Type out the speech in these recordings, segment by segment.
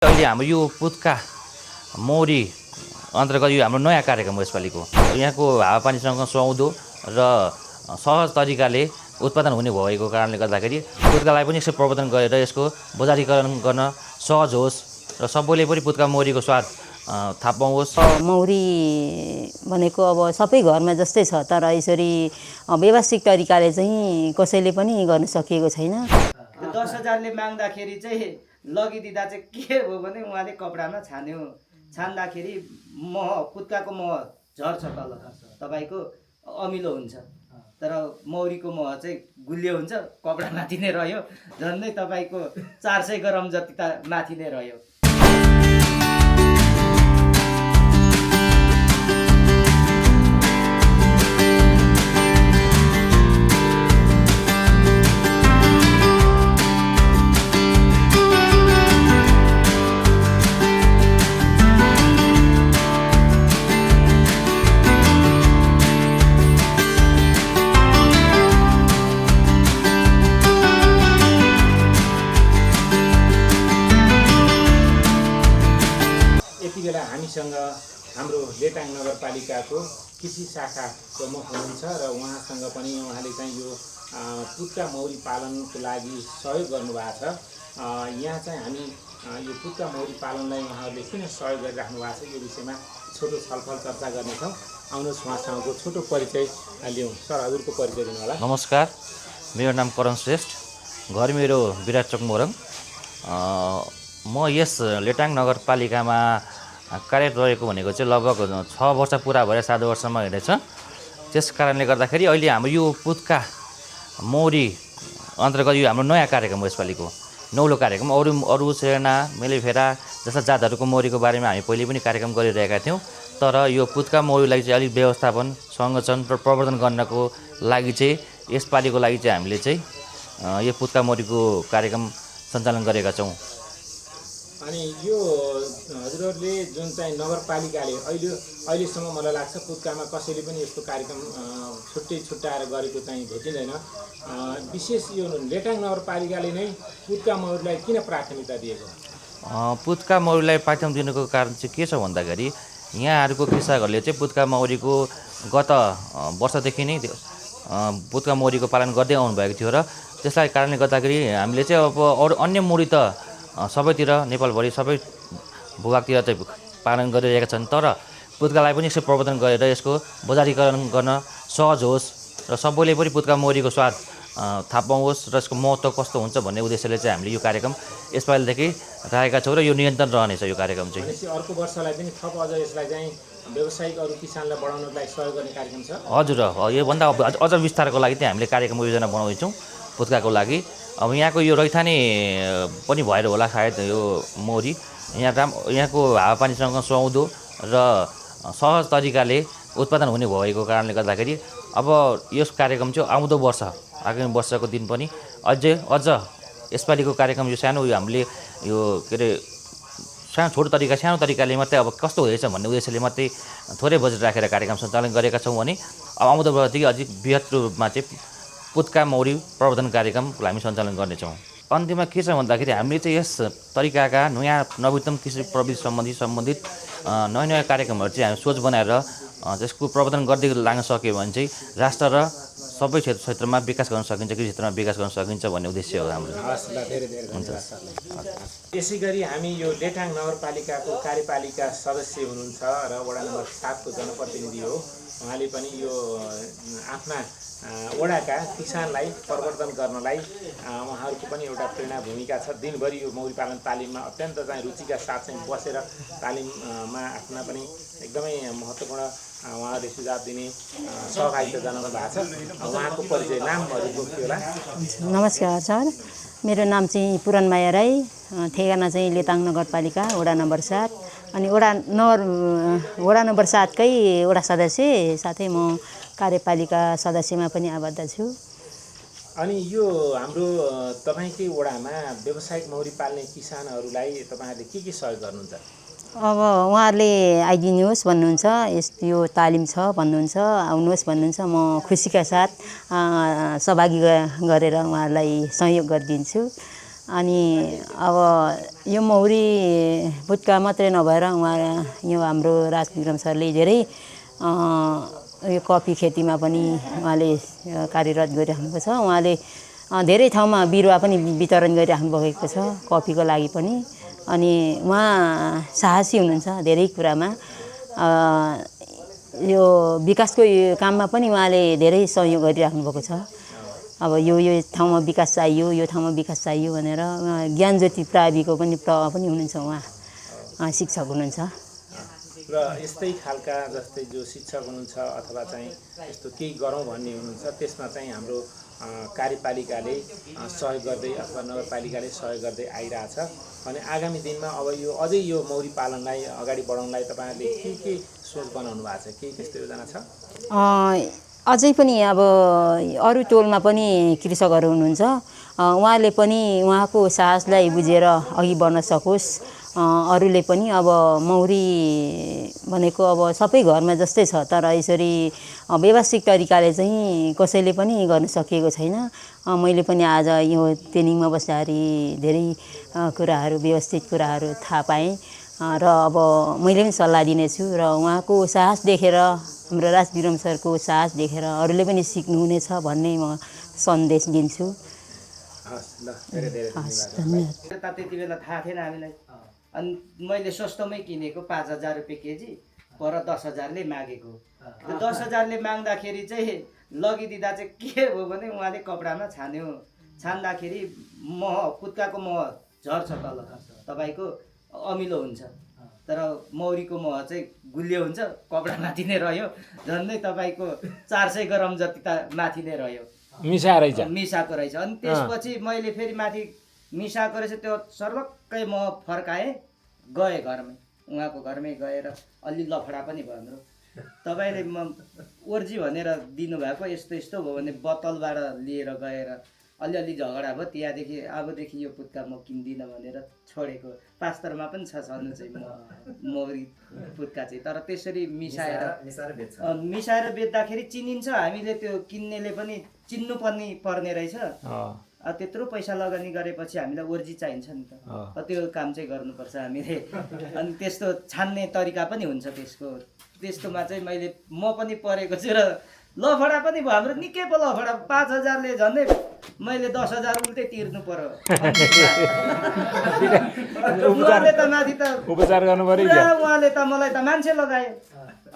अहिले हाम्रो यो पुत्का मौरी अन्तर्गत यो हाम्रो नयाँ कार्यक्रम हो यसपालिको। यहाँको हावापानीसँग सुहाउँदो र सहज तरिकाले उत्पादन हुने भएको कारणले गर्दाखेरि पुत्कालाई पनि यसो प्रवर्धन गरेर यसको बजारीकरण गर्न सहज होस् र सबैले पनि पुत्का मौरीको स्वाद थाहा पाओस्। मौरी भनेको अब सबै घरमा जस्तै छ, तर यसरी व्यवस्थित तरिकाले चाहिँ कसैले पनि गर्न सकिएको छैन। 10,000ले माग्दाखेरि चाहिँ लगिदिँदा चाहिँ के हो भने उहाँले कपडामा छान्यो। छान्दाखेरि मह, पुत्काको मह झर्छ तल, तपाईँको अमिलो हुन्छ, तर मौरीको मह चाहिँ गुलियो हुन्छ, कपडा माथि नै रह्यो। झन्डै तपाईँको 400 ग्राम जति त माथि नै रह्यो। यति बेला हामीसँग हाम्रो लेटाङ नगरपालिकाको कृषि शाखा प्रमुख हुनुहुन्छ र उहाँसँग पनि उहाँले चाहिँ यो पुत्का मौरी पालनको लागि सहयोग गर्नुभएको छ। यहाँ चाहिँ हामी यो पुत्का मौरी पालनलाई उहाँहरूले किन सहयोग गरिराख्नु भएको छ यो विषयमा छोटो छलफल चर्चा गर्नेछौँ। आउनुहोस् उहाँसँगको छोटो परिचय लिउँ। सर, हजुरको परिचय दिनु होला। नमस्कार, मेरो नाम करण श्रेष्ठ, घर मेरो विराटचोक मोरङ। म यस लेटाङ नगरपालिकामा कार्यरत रहेको भनेको चाहिँ लगभग 6 वर्ष पुरा भएर 7 वर्षमा हिँडेछ। त्यस कारणले गर्दाखेरि अहिले हाम्रो यो पुत्का मौरी अन्तर्गत यो हाम्रो नयाँ कार्यक्रम हो यसपालिको, नौलो कार्यक्रम। अरू सेना, मेलेफेरा जस्ता जातहरूको मौरीको बारेमा हामी पहिले पनि कार्यक्रम गरिरहेका थियौँ, तर यो पुत्का मौरीलाई चाहिँ अलिक व्यवस्थापन, संरक्षण र प्रवर्धन गर्नको लागि चाहिँ यसपालिको लागि चाहिँ हामीले चाहिँ यो पुत्का मौरीको कार्यक्रम सञ्चालन गरेका छौँ। अनि यो हजुरहरूले जुन चाहिँ नगरपालिकाले अहिलेसम्म मलाई लाग्छ पुत्कामा कसैले पनि यस्तो कार्यक्रम छुट्टाएर गरेको चाहिँ भेटिँदैन। विशेष यो लेटाङ नगरपालिकाले नै पुत्का मौरीलाई किन प्राथमिकता दिएको? पुत्का मौरीलाई प्राथमिकता दिनुको कारण चाहिँ के छ भन्दाखेरि यहाँहरूको कृषकहरूले चाहिँ पुत्का मौरीको गत वर्षदेखि नै पुत्का मौरीको पालन गर्दै आउनुभएको थियो र त्यसलाई कारणले गर्दाखेरि हामीले चाहिँ अब अरू अन्य मौरी त सबैतिर, नेपालभरि सबै भूभागतिर चाहिँ पालन गरिरहेका छन्, तर पुत्कालाई पनि यसो प्रवर्धन गरेर यसको बजारीकरण गर्न सहज होस् र सबैले पनि पुत्का मौरीको स्वाद थाहा पाओस् र यसको महत्त्व कस्तो हुन्छ भन्ने उद्देश्यले चाहिँ हामीले यो कार्यक्रम यसपालिदेखि राखेका छौँ र यो निरन्तर रहनेछ यो कार्यक्रम चाहिँ। अर्को वर्षलाई पनि थप अझ यसलाई चाहिँ व्यावसायिक अरू किसानलाई बढाउनको लागि सहयोग गर्ने कार्यक्रम छ। हजुर, योभन्दा अझ विस्तारको लागि चाहिँ हामीले कार्यक्रम योजना बनाउँदैछौँ पुत्काको लागि। अब यहाँको यो रैथाने पनि भएर होला सायद यो मौरी यहाँको हावापानीसँग सुहाउँदो र सहज तरिकाले उत्पादन हुने भएको कारणले गर्दाखेरि अब यस कार्यक्रम चाहिँ आउँदो वर्ष, आगामी वर्षको दिन पनि अझ यसपालिको कार्यक्रम यो सानो यो हामीले यो के अरे सानो तरिकाले मात्रै अब कस्तो हुँदैछ भन्ने उद्देश्यले मात्रै थोरै बजेट राखेर कार्यक्रम सञ्चालन गरेका छौँ भने अब आउँदो वर्षदेखि अझै बृहत रूपमा चाहिँ पुत्का मौरी प्रवर्धन कार्यक्रमलाई हामी सञ्चालन गर्नेछौँ। अन्त्यमा के छ भन्दाखेरि हामीले चाहिँ यस तरिकाका नवीनतम कृषि प्रविधि सम्बन्धित नयाँ कार्यक्रमहरू चाहिँ हामी सोच बनाएर त्यसको प्रवर्धन गर्दै लाग्न सक्यो भने चाहिँ राष्ट्र र सबै क्षेत्रमा विकास गर्न सकिन्छ, कृषि क्षेत्रमा विकास गर्न सकिन्छ भन्ने उद्देश्य हो हाम्रो। हुन्छ। यसै गरी हामी यो लेटाङ नगरपालिकाको कार्यपालिका सदस्य हुनुहुन्छ र वडा नम्बर 7 को जनप्रतिनिधि हो। उहाँले पनि यो आफ्ना वडाका किसानलाई प्रवर्धन गर्नलाई उहाँहरूको पनि एउटा प्रेरणा भूमिका छ। दिनभरि यो मौरी पालन तालिममा अत्यन्त चाहिँ रुचिका साथ चाहिँ बसेर तालिममा आफ्ना पनि एकदमै महत्त्वपूर्ण उहाँहरूले सुझाव दिने सहभागिता जनाउनु भएको छ। उहाँको परिचय नामहरू के होला? नमस्कार सर, मेरो नाम चाहिँ पुरणमाया राई, ठेगाना चाहिँ लेटाङ नगरपालिका वडा नम्बर 7 अनि वडा नम्बर 7 कै वडा सदस्य, साथै म कार्यपालिका सदस्यमा पनि आबद्ध छु। अनि यो हाम्रो तपाईँकै वडामा व्यावसायिक मौरी पाल्ने किसानहरूलाई तपाईँहरूले के सहयोग गर्नुहुन्छ? अब उहाँहरूले आइदिनुहोस् भन्नुहुन्छ, यो तालिम छ भन्नुहुन्छ, आउनुहोस् भन्नुहुन्छ। म खुसीका साथ सहभागी गरेर उहाँहरूलाई सहयोग गरिदिन्छु। अनि अब यो मौरी पुत्का मात्रै नभएर उहाँ यो हाम्रो राजविक्रम सरले धेरै यो कफी खेतीमा पनि उहाँले कार्यरत गरिराख्नु भएको छ। उहाँले धेरै ठाउँमा बिरुवा पनि वितरण गरिराख्नु भएको छ कफीको लागि पनि। अनि उहाँ साहसी हुनुहुन्छ धेरै कुरामा। यो विकासको काममा पनि उहाँले धेरै सहयोग गरिराख्नु भएको छ। अब यो ठाउँमा विकास चाहियो, यो ठाउँमा विकास चाहियो भनेर ज्ञान ज्योति प्राविको पनि प्रभाव पनि हुनुहुन्छ। उहाँ शिक्षक हुनुहुन्छ र यस्तै खालका जस्तै जो शिक्षक हुनुहुन्छ अथवा चाहिँ यस्तो केही गरौँ भन्ने हुनुहुन्छ, त्यसमा चाहिँ हाम्रो कार्यपालिकाले सहयोग गर्दै अथवा नगरपालिकाले सहयोग गर्दै आइरहेछ। अनि आगामी दिनमा अब यो अझै यो मौरी पालनलाई अगाडि बढाउनलाई तपाईँहरूले के सोच बनाउनु भएको छ, केही त्यस्तो योजना छ? अझै पनि अब अरू टोलमा पनि कृषकहरू हुनुहुन्छ, उहाँले पनि उहाँको साहसलाई बुझेर अघि बढ्न सकोस्। अरूले पनि अब मौरी भनेको अब सबै घरमा जस्तै छ, तर यसरी व्यवस्थित तरिकाले चाहिँ कसैले पनि गर्न सकिएको छैन। मैले पनि आज यो ट्रेनिङमा बस्दाखेरि धेरै कुराहरू व्यवस्थित कुराहरू थाहा पाएँ र अब मैले पनि सल्लाह दिनेछु र उहाँको साहस देखेर, हाम्रो राजविक्रम सरको साहस देखेर अरूले पनि सिक्नुहुनेछ भन्ने म सन्देश दिन्छु। धन्यवाद। त्यति बेला थाहा थिएन हामीलाई। अनि मैले सस्तोमै किनेको 5,000 रुपियाँ केजी, पर 10,000ले मागेको। 10,000ले माग्दाखेरि चाहिँ लगिदिँदा चाहिँ के भयो भने उहाँले कपडामा छान्यो। छान्दाखेरि मह, पुत्काको मह झर्छ तल, तपाईँको अमिलो हुन्छ। तर मौरीको मह चाहिँ गुलियो हुन्छ, कपडा माथि नै रह्यो। झन्डै तपाईँको 400 ग्राम जति त माथि नै रह्यो। मिसाएको रहेछ। अनि त्यसपछि मैले फेरि माथि मिसाएको रहेछ, त्यो सर्वक्कै म फर्काएँ, गएँ घरमै, उहाँको घरमै गएर अलि लफडा पनि भयो हाम्रो। तपाईँले ओर्जी भनेर दिनुभएको, यस्तो यस्तो भयो भने बोतलबाट लिएर गएर अलिअलि झगडा भयो। त्यहाँदेखि अबदेखि यो पुत्का म किन्दिनँ भनेर छोडेको। पास्तरमा पनि छ छनु चाहिँ मौरी पुत्का चाहिँ। तर त्यसरी मिसाएर बेच्दाखेरि चिनिन्छ। हामीले त्यो किन्नेले पनि चिन्नु पर्ने रहेछ। त्यत्रो पैसा लगानी गरेपछि हामीलाई ओर्जी चाहिन्छ नि त, त्यो काम चाहिँ गर्नुपर्छ हामीले। अनि त्यस्तो छान्ने तरिका पनि हुन्छ त्यस्तोमा चाहिँ म पनि परेको छु र लफडा पनि भयो हाम्रो। निकै पो लफडा, 5,000ले झन्डै मैले 10,000 उल्टै तिर्नु पर्यो। उहाँले त माथि त उपचार गर्नु पर्यो, उहाँले त मलाई त मान्छे लगाए।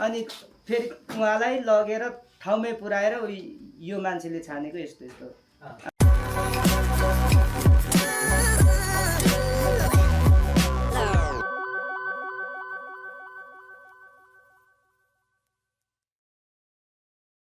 अनि फेरि उहाँलाई लगेर ठाउँमै पुऱ्याएर यो मान्छेले छानेको यस्तो